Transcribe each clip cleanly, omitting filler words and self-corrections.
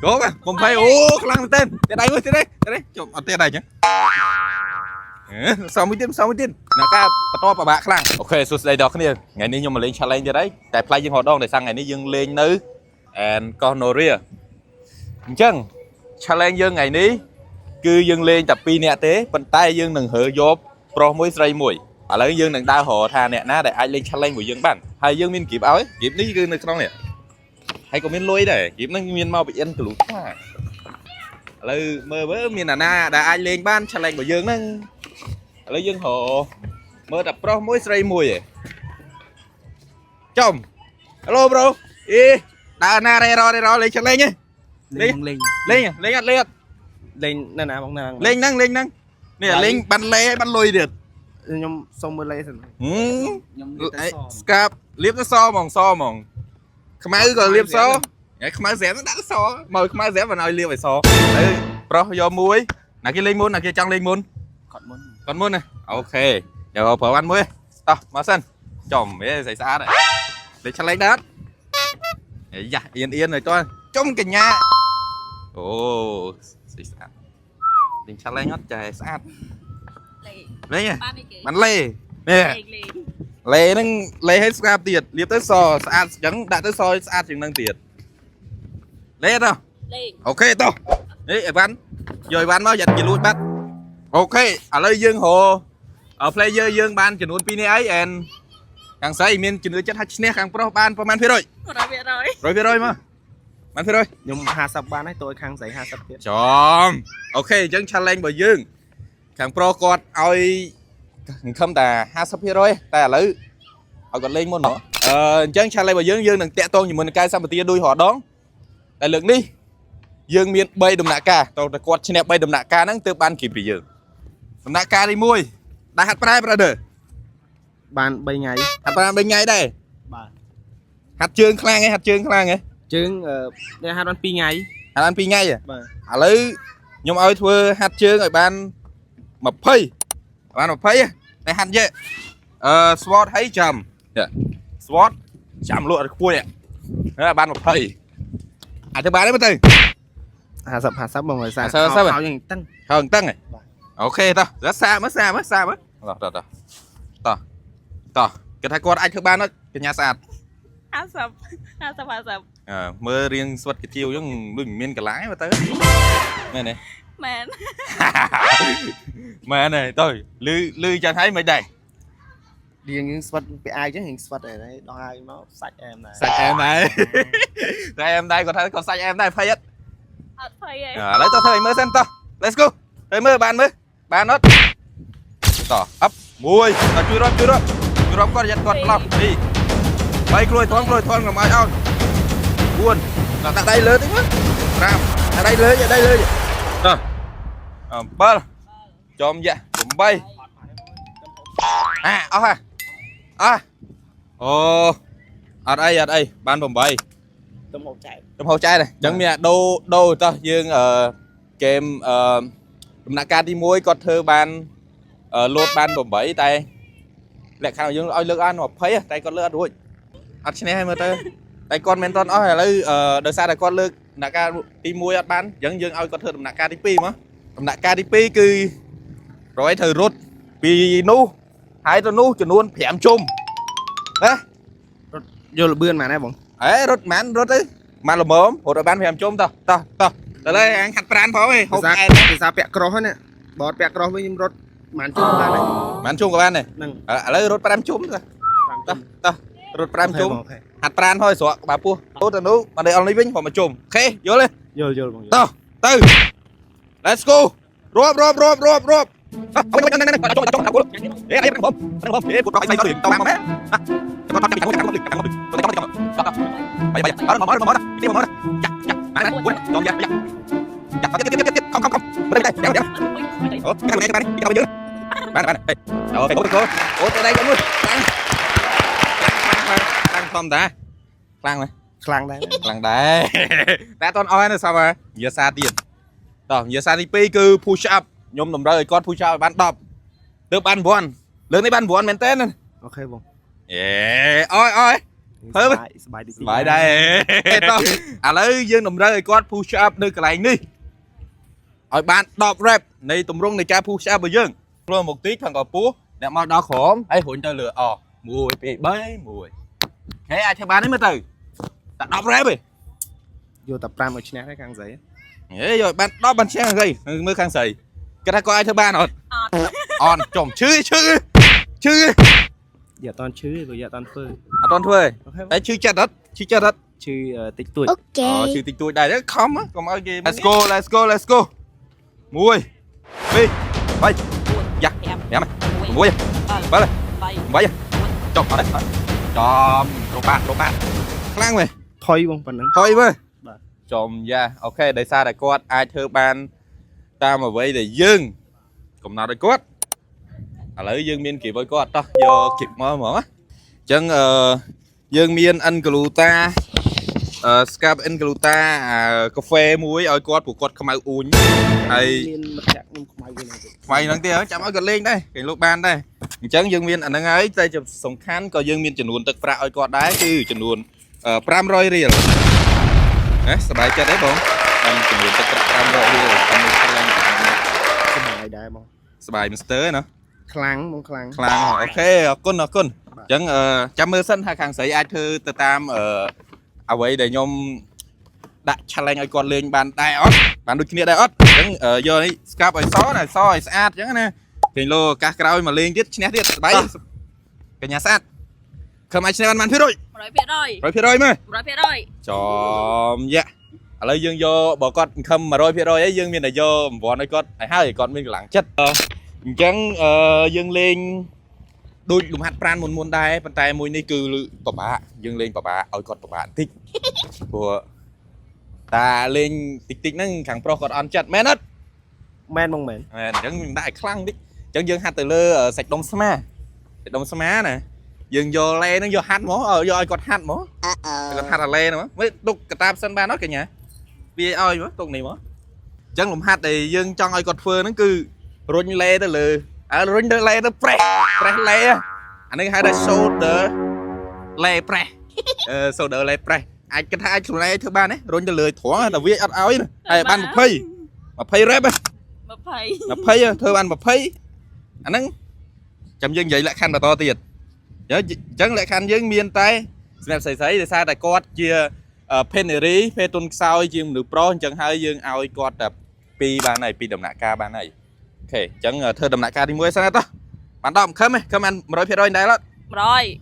គោកុំភ័យអូខ្លាំងមែនទែនទៀតដៃមួយទៀតទេទៀតទេជុំអត់ទៀតដៃចឹងអឺសមមួយទៀតសមមួយទៀតណាការបន្តពិបាកខ្លាំង OK សួស្តីដល់គ្នាថ្ងៃនេះខ្ញុំមកលេង challenge ទៀតហើយតែប្លែកជាងរាល់ដងដោយសារថ្ងៃនេះយើងលេងនៅ and កោះណូរីអញ្ចឹង challenge យើងថ្ងៃនេះគឺយើងលេងតែ2នាក់ទេប៉ុន្តែយើងនឹងរើយកប្រុសមួយស្រីមួយឥឡូវយើងនឹងដើររកថាអ្នកណាដែលអាចលេង challenge មួយយើងបានហើយយើងមាន gift ឲ្យ gift នេះគឺនៅក្នុងនេះហើយក៏មានលុយដែរ gift ហ្នឹងមានមកពីអិនកលូថាឥឡូវមើលមើលមានអ្នកណាដែលអាចលេងបាន challenge របស់យើងហ្នឹងឥឡូវយើងរកមើលតែប្រុសមួយស្រីមួយឯងចំ Hello bro អេដើរណារ៉េររ៉េរលេង challenge ឯង លេងលេង លេងលេងអត់លេងអត់ លេងនៅណាបងណា លេងហ្នឹងលេងហ្នឹងនេះលេងបានលេហើយបានលុយទៀត ខ្ញុំសុំមើលលេសិន ហឹម ខ្ញុំលាបតែស ស្កាបលាបទៅសហ្មងសហ្មងខ្មៅក៏លាបសហើយខ្មៅស្រាប់ដាក់សមកខ្មៅស្រាប់មិនឲ្យលាបឲ្យសទៅប្រុសយកមួយណាគេលេងមុនណាគេចង់លេងមុន គាត់មុន គាត់មុនណា OK យកប្រើបានមួយតោះមកសិនចំហេស្អីស្អាតលេងឆ្លេងដែរអត់អាយ៉ាអៀនអៀនហើយតោះចំកញ្ញាអូស្អីស្អាតលេងឆ្លេងអត់ចែស្អាត លេង លេងហ៎ បានអីគេ បានលេនេះ លេងលេង លេហ្នឹងលេឲ្យស្អាតទៀតលាបទៅសស្អាតអញ្ចឹងដាក់ទៅសស្អាតជាងហ្នឹងទៀតលេទៅ លេង OK តោះនេះអីវ៉ាន់យកអីវ៉ាន់មកយ៉ាត់ជាលួចបាត់ OK ឥឡូវយើងរក player យើងបានចំនួន2នេះអី and ខាងស្រីមានជំនឿចិត្តថាឈ្នះខាងប្រុសបានប្រហែលភាគរយ 100% 100%មកបានភាគរយ ខ្ញុំ50បានហើយតួឲ្យខាងស្រី50ទៀត ចំ OK អញ្ចឹង challenge របស់យើងខាងប្រុសគាត់ឲ្យសង្ឃឹមតែ50%តែឥឡូវឲ្យគាត់លេងមុនហ៎អឺអញ្ចឹង challenge របស់យើងយើងនឹងតាក់ទងជាមួយនឹងកាយសម្បទាដូចរាល់ដងតែលើកនេះយើងមាន3ដំណាក់កាលតោះតែគាត់ឈ្នះ3ដំណាក់កាលហ្នឹងទើបបានគីពីយើងដំណាក់កាលទី1ដែលហាត់ប្រែ brother បាន3ថ្ងៃ ហាត់ប្រាណ3ថ្ងៃដែរ បាទ ហាត់ជើងខ្លាំងឯងហាត់ជើងខ្លាំងឯង ជើងនេះហាត់បាន2ថ្ងៃ ហាត់បាន2ថ្ងៃហ៎ បាទ ឥឡូវខ្ញុំឲ្យធ្វើហាត់ជើងឲ្យបាន20បាន20ហ៎តែហាត់យេអឺ squat ហើយចាំនេះ squat ចាំលក់ឲ្យខ្ពស់នេះហើយបាន20អាចទៅបានទេមើលទៅ 50 50បងឲ្យសា 50 50 ខោយ៉ាងតឹង ខើតឹងហ៎ បាទ OK តោះសាកមើលសាកមើលសាកមើលតោះតោះតោះតោះតោះគេថាគាត់អាចធ្វើបានអត់កញ្ញាស្អាត 50 50 50 អើមើលរៀងស្វិតកាជាវអញ្ចឹងដូចមិនមានកន្លាងទេមើលទៅមែនទេ មែន មែនទេទៅលឺលឺចឹងហើយមិនដែរ រៀងយើងស្វិតពីអាវចឹងរៀងស្វិតហើយដល់អាវមកសាច់អែមដែរ សាច់អែមដែរតែអែមដែរគាត់ថាគាត់សាច់អែមដែរភ័យអត់ អត់ភ័យទេ ឥឡូវតោះធ្វើឲ្យមើលសិនតោះ Let's go ធ្វើមើលបានមើលបានអត់តោះអឹបមួយតោះជួយរាប់ជួយរាប់ជួយរាប់គាត់យ៉ាត់គាត់ប្លោះ2 3ក្លួយថងក្លួយថងកុំឲ្យអោន4តោះដាក់ដៃលើតិចមើល5ដាក់ដៃលើដាក់ដៃលើតោះ7ចំយ៉ា8អាអស់ហ่ะអស់អូអត់អីអត់អីបាន8 ទំហូបចែក ទំហូវចែកដែរអញ្ចឹងមានអាដូដូតោះយើងអឺហ្គេមអឺដំណាក់កាលទី1គាត់ធ្វើបានអឺលោតបាន8តែលក្ខខណ្ឌរបស់យើងឲ្យលើកបាន20តែគាត់លើកអត់រួចអត់ឈ្នះហើយមើលទៅតែគាត់មិនទាន់អស់ឥឡូវអឺដោយសារតែគាត់លើកដំណាក់កាលទី1អត់បានអញ្ចឹងយើងឲ្យគាត់ធ្វើដំណាក់កាលទី2មកដំណាក់កាលទី2គឺរយត្រូវរត់ពីនោះហើយទៅនោះចំនួន5ជុំណា យកលបឿនមកណាបង អេរត់ម៉ានរត់ទៅម៉ានល្មមរត់ឲ្យបាន5ជុំតោះតោះតោះទៅលើអញហាត់ប្រានផងឯងហូប ភាសា អែ ភាសាពាក់ក្រោះហ្នឹងបើអត់ពាក់ក្រោះវិញខ្ញុំរត់ប៉ុន្មានជុំបានដែរ ម៉ានជុំក៏បានដែរ ហ្នឹង ឥឡូវរត់5ជុំតោះ 5 តោះតោះរត់5ជុំ OK ហាត់ប្រានហើយស្រកក្បាលពោះទៅទៅនោះមកដល់អល់នេះវិញព្រមមកជុំ OK យល់ទេ យល់យល់បងយល់ តោះទៅ Let's go រាប់រាប់រាប់រាប់រាប់អេអេខ្ញុំខ្ញុំអេពុតប្រៃស្អីទៅតមកម៉ែបាយបាយអរមកមកទីមកយ៉ាយ៉ាម៉ែពុតចងយ៉ាយ៉ាយ៉ាទៀតទៀតទៀតខំខំខំមិនได้เดี๋ยวเดี๋ยวអូខាងនេះខាងនេះខាងយើងបានបាន OK អូអូទៅដៃមួយខ្លាំងខ្លាំងខ្លាំងធម្មតាខ្លាំងមែន ខ្លាំងដែរ ខ្លាំងដែរតែអត់តន់អស់ទេសមនិយាយសារទៀតតោះនិយាយសារទី2គឺ push up ខ្ញុំតម្រូវឲ្យគាត់ push up ឲ្យបាន10ទើបបាន9លើកនេះបាន9មែនតើណា OK បង អេអើយអើយ ហើ សប្បាយសប្បាយតិច សប្បាយដែរតោះឥឡូវយើងតម្រូវឲ្យគាត់ push up នៅកន្លែងនេះឲ្យបាន10 rep នៃទម្រង់នៃការ push up របស់យើងខ្លួនមុខតិចខាងកពោះអ្នកមកដល់ក្រោមហើយរុញទៅលើអ1 2 3 1ហេអាចធ្វើបានទេមើលទៅតែ10 rep ទេ យកតែ5ឲ្យឈ្នះទេខាងស្រី ហេយកឲ្យបាន10បានឈ្នះខាងស្រីមើលខាងស្រីគាត់ថាគាត់អាចធ្វើបានអត់ អត់ អត់ចំឈឺឈឺឈឺ យកអត់តន់ឈឺទេក៏យកអត់តន់ធ្វើ អត់តន់ធ្វើទេ okay តែឈឺចិត្តអត់ឈឺចិត្តអត់ ឈឺតិចតួច អូឈឺតិចតួចដែរខំកុំឲ្យគេ Let's go, let's go, let's go. 1 2 3យ៉ា 5 5 6 7 8 8ចប់អត់ចំរបាក់របាក់ខ្លាំងមែន ថយបងប៉ុណ្ណឹង ថយមើល បាទ ចំយ៉ា okay ដោយសារតែគាត់អាចធ្វើបានតាមអ្វីដែលយើងកំណត់ឲ្យគាត់ឥឡូវយើងមានគីបឲ្យគាត់តោះយកគីបមកហ្មងណាអញ្ចឹងអឺយើងមានអិនកលូតាអឺស្កាប់អិនកលូតាអាកាហ្វេមួយឲ្យគាត់ព្រោះគាត់ខ្មៅអ៊ូញហើយ មានមិត្តភក្តិខ្ញុំខ្មៅវិញហ្នឹងទៀត ខ្មៅហ្នឹងទៀតចាំឲ្យគាត់លេងដែរគេលោកបានដែរអញ្ចឹងយើងមានអាហ្នឹងហើយតែសំខាន់ក៏យើងមានចំនួនទឹកប្រាក់ឲ្យគាត់ដែរគឺចំនួន500រៀលណាសប្បាយចិត្តទេបងបានចំនួនទឹកប្រាក់500រៀលតាមមួយខ្លាំង សប្បាយដែរបង សប្បាយមីស្ទ័រណា ខ្លាំងបងខ្លាំង ខ្លាំង okay អរគុណអរគុណ បាទ អញ្ចឹងអឺចាំមើលសិនថាខាងស្រីអាចធ្វើទៅតាមអឺអ្វីដែលខ្ញុំដាក់ challenge ឲ្យគាត់លេងបានដែរអត់បានដូចគ្នាដែរអត់អញ្ចឹងអឺយកនេះស្កាប់ឲ្យសណាសឲ្យស្អាតអញ្ចឹងណាគេលោឱកាសក្រោយមកលេងទៀតឈ្នះទៀតសប្បាយកញ្ញាស្អាតខំអាចឈ្នះបានបានភាគរយ 100% 100%មើល 100% ចំយ៉ាឥឡូវយើងយកបើគាត់ខំ100%អីយើងមានតែយករង្វាន់ឲ្យគាត់ឲ្យហើយគាត់មានកម្លាំងចិត្តអញ្ចឹងអឺយើងលេងដូចលំហាត់ប្រានមុនមុនដែរប៉ុន្តែមួយនេះគឺពិបាកយើងលេងពិបាកឲ្យគាត់ពិបាកបន្តិចព្រោះតាលេងតិចតិចហ្នឹងខាងប្រុសគាត់អន់ចិត្តមែនអត់ មែនបងមែន មែនអញ្ចឹងដាក់ឲ្យខ្លាំងតិចអញ្ចឹងយើងហាត់ទៅលើសាច់ដុំស្មាសាច់ដុំស្មាណាយើងយកឡេហ្នឹងយកហាត់ហ្មងយកឲ្យគាត់ហាត់ហ្មងគាត់ហាត់អាឡេហ្នឹងមើលទុកកតាបសិនបានអត់កញ្ញាវាឲ្យមកទុកនេះមកអញ្ចឹងលំហាត់ដែលយើងចង់ឲ្យគាត់ធ្វើហ្នឹងគឺរុញឡេទៅលើអើរុញទៅឡេទៅប្រេះប្រេះឡេអានេះហៅថា shoulder ឡេប្រេះអឺ shoulder ឡេប្រេះអាចគិតថាអាចខ្លួនឯងធ្វើបានទេរុញទៅលើត្រង់តែវាអត់ឲ្យហើយបាន20 20 rep 20 20ធ្វើបាន20អាហ្នឹងចាំយើងនិយាយលក្ខខណ្ឌបន្តទៀតអញ្ចឹងលក្ខខណ្ឌយើងមានតែសម្រាប់ស្រីស្រីដោយសារតែគាត់ជាភេទនារីភេទទុនខ្សោយជាមនុស្សប្រុសអញ្ចឹងហើយយើងឲ្យគាត់តែពីរបានហើយពីរដំណាក់កាលបានហើយ okay អញ្ចឹងធ្វើដំណាក់កាលទី1សិនណាតោះបាន10ខឹមខឹមបាន100%ដែរអត់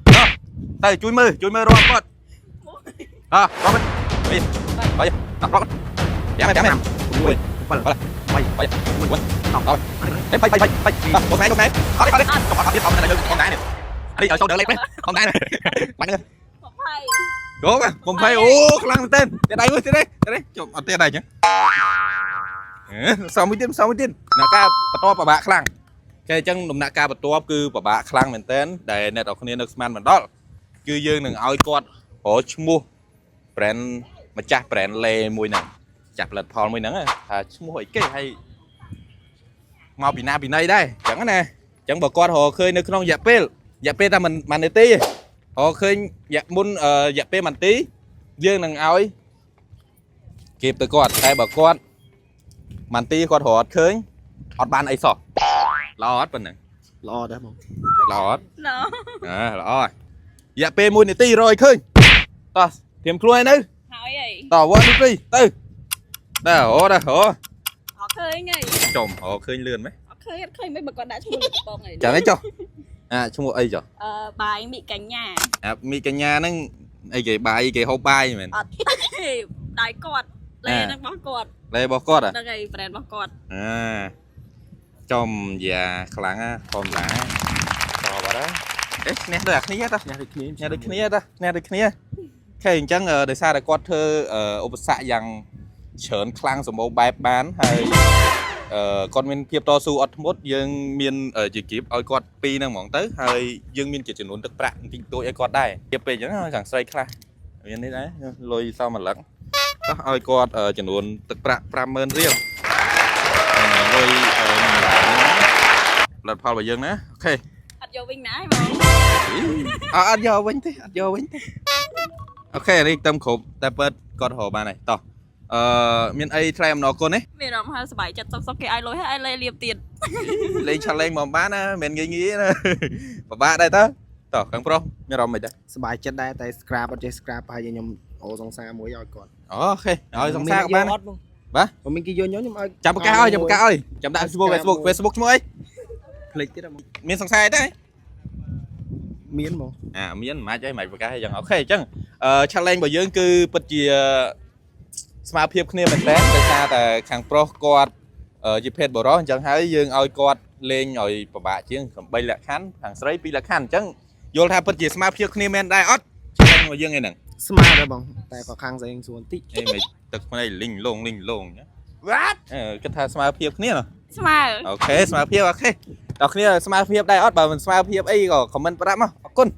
100 ទៅជួយមើលជួយមើលរាប់គាត់អោះរាប់2 3 10រាប់5 5 6 7 8 8 9 10 ហេបៃបៃបៃបៃមកណែមកណែអត់ទេអត់ទេចុះអត់ទៀតអត់តែយើងខំដែរនេះអានេះឲ្យចូលដល់លេខនេះខំដែរបាញ់ហ្នឹង 20 គោកុំភ័យអូខ្លាំងមែនទែនទេដៃមួយទេទេទេចុះអត់ទេដៃចឹងសមមួយទៀតសមមួយទៀតដំណាក់កាលបន្ទាប់ពិបាកខ្លាំងគេអញ្ចឹងដំណាក់កាលបន្ទាប់គឺពិបាកខ្លាំងមែនទែនដែលអ្នកនរគ្នានឹកស្មានមិនដល់គឺយើងនឹងឲ្យគាត់រកឈ្មោះ brand ម្ចាស់ brand លេមួយហ្នឹងម្ចាស់ផលិតផលមួយហ្នឹងថាឈ្មោះអីគេហើយមកពីណាពីណីដែរអញ្ចឹងណាអញ្ចឹងបើគាត់រកឃើញនៅក្នុងរយៈពេលរយៈពេលតែមិនមួយនាទីទេរកឃើញរយៈមុនរយៈពេលមួយនាទីយើងនឹងឲ្យគេទៅគាត់តែបើគាត់មួយនាទីគាត់រកអត់ឃើញអត់បានអីសោះល្អអត់ប៉ុណ្ណឹង ល្អដែរបង ល្អអត់ ណូ អើល្អហើយរយៈពេល1នាទីរកឲ្យឃើញតោះត្រៀមខ្លួនឲ្យនៅ ហើយអី តោះ1 2 3ទៅដែរអូដែរអូ អត់ឃើញអី ចំអូឃើញលឿនម៉េច អត់ឃើញអត់ឃើញមិនបើគាត់ដាក់ឈ្មោះលើកំប៉ុងអី ចាំនេះចុះអាឈ្មោះអីចុះ អឺបាយមីកញ្ញា អាមីកញ្ញាហ្នឹងអីគេបាយគេហូបបាយមែន អត់ទេដៃគាត់លេហ្នឹងរបស់គាត់ លេរបស់គាត់ ហ្នឹងហើយ brand របស់គាត់ អាចំយ៉ាខ្លាំងណាធម្មតាតបាត់ហើយអេឈ្នះដូចអាគ្នាតា ឈ្នះដូចគ្នា ឈ្នះដូចគ្នាតាឈ្នះដូចគ្នា okay អញ្ចឹងដោយសារតែគាត់ធ្វើឧបសគ្គយ៉ាងច្រើនខ្លាំងសម្បូរបែបបានហើយអឺគាត់មានភាពតស៊ូអត់ធ្មត់យើងមានជាគៀបឲ្យគាត់ពីរហ្នឹងហ្មងទៅហើយយើងមានជាចំនួនទឹកប្រាក់បន្តិចបន្តួចឲ្យគាត់ដែរទៀតពេកអញ្ចឹងខាងស្រីខ្លះមាននេះដែរលុយសមម្លឹងតោះឲ្យគាត់ចំនួនទឹកប្រាក់50000រៀលលុយផលិតផលរបស់យើងណា okay អត់យកវិញណាបង អត់យកវិញទេអត់យកវិញទេ OK នេះទៅគ្រប់តែពិតគាត់រកបានហើយតោះអឺមានអីថ្លែងអំណរគុណទេ មានអារម្មណ៍ថាសប្បាយចិត្តសុខសុខគេឲ្យលុយហើយឲ្យលេលៀបទៀត លេង challenge មកបានណាមិនងាយងាយណាពិបាកដែរតើតោះខាងប្រុសមានអារម្មណ៍មិនដែរ សប្បាយចិត្តដែរតែ scrap អត់ចេះ scrap ប្រហែលជាខ្ញុំអូសង្សារមួយឲ្យគាត់ OK ឲ្យសង្សារក៏បាន អត់បង បាទ បើមានគេយកខ្ញុំខ្ញុំឲ្យ ចាំប្រកាសឲ្យចាំប្រកាសឲ្យចាំដាក់ Facebook Facebook Facebook ឈ្មោះអី ភ្លេចទៀតអត់បង មានសង្សារអីទេ មានបង អាមានមិនអាចអីមិនប្រកាសអីចឹង OK អញ្ចឹងអឺ challenge របស់យើងគឺពិតជាស្មើភាពគ្នាមែនតើដោយសារតែខាងប្រុសគាត់ជាភេទបុរសអញ្ចឹងហើយយើងឲ្យគាត់លេងឲ្យពិបាកជាង8លក្ខខណ្ឌខាងស្រី2លក្ខខណ្ឌអញ្ចឹងយល់ថាពិតជាស្មើភាពគ្នាមែនដែរអត់ challenge របស់យើងឯហ្នឹង ស្មើដែរបងតែក៏ខាងស្អីស្រួលបន្តិច អីមិនទឹកភ្នែកលីងលងលីងលង What អឺគិតថាស្មើភាពគ្នាណោះ ស្មើ OK ស្មើភាព OK ដល់គ្នាស្មើភាពដែរអត់បើមិនស្មើភាពអីក៏ comment ប្រាប់មកអរគុណ។